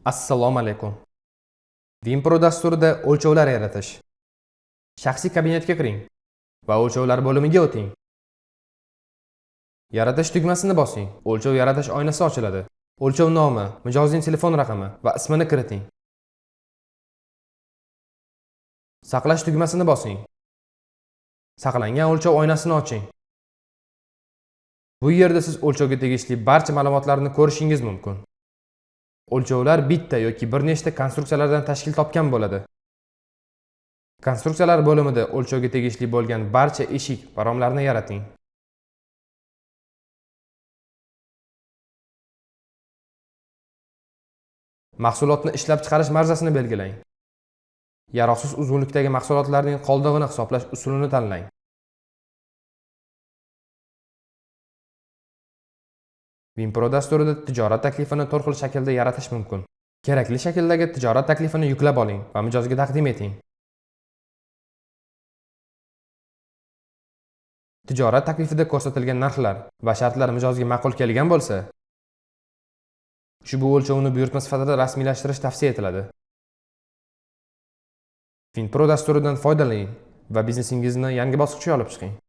Assalomu alaykum. WinPro dasturida o'lchovlar yaratish. Shaxsiy kabinetga kiring va o'lchovlar bo'limiga o'ting. Yaratish tugmasini bosing. O'lchov yaratish oynasi ochiladi. O'lchov nomi, mijozning telefon raqami va ismini kiriting. Saqlash tugmasini bosing. Saqlangan o'lchov oynasini oching. Bu yerda siz o'lchovga tegishli barcha ma'lumotlarni ko'rishingiz mumkin. O'lchovlar bitta yoki bir nechta konstruksiyalardan tashkil topgan bo'ladi. Konstruksiyalar bo'limida o'lchovga tegishli bo'lgan barcha eshik va romlarni yarating. Mahsulotni ishlab chiqarish marzasini belgilang. Yaroqsiz uzunlikdagi mahsulotlarning qoldig'ini hisoblash usulini tanlang. WinPro dasturida tijorat taklifini to'rt xil shaklda yaratish mumkin. Kerakli shakldagi tijorat taklifini yuklab oling va mijozga taqdim eting. Tijorat taklifida ko'rsatilgan narxlar va shartlar mijozga ma'qul kelgan bo'lsa, ushbu o'lchovni buyurtma sifatida rasmiylashtirish tavsiya etiladi. WinPro dasturidan foydalaning va biznesingizni yangi bosqichga olib chiqing.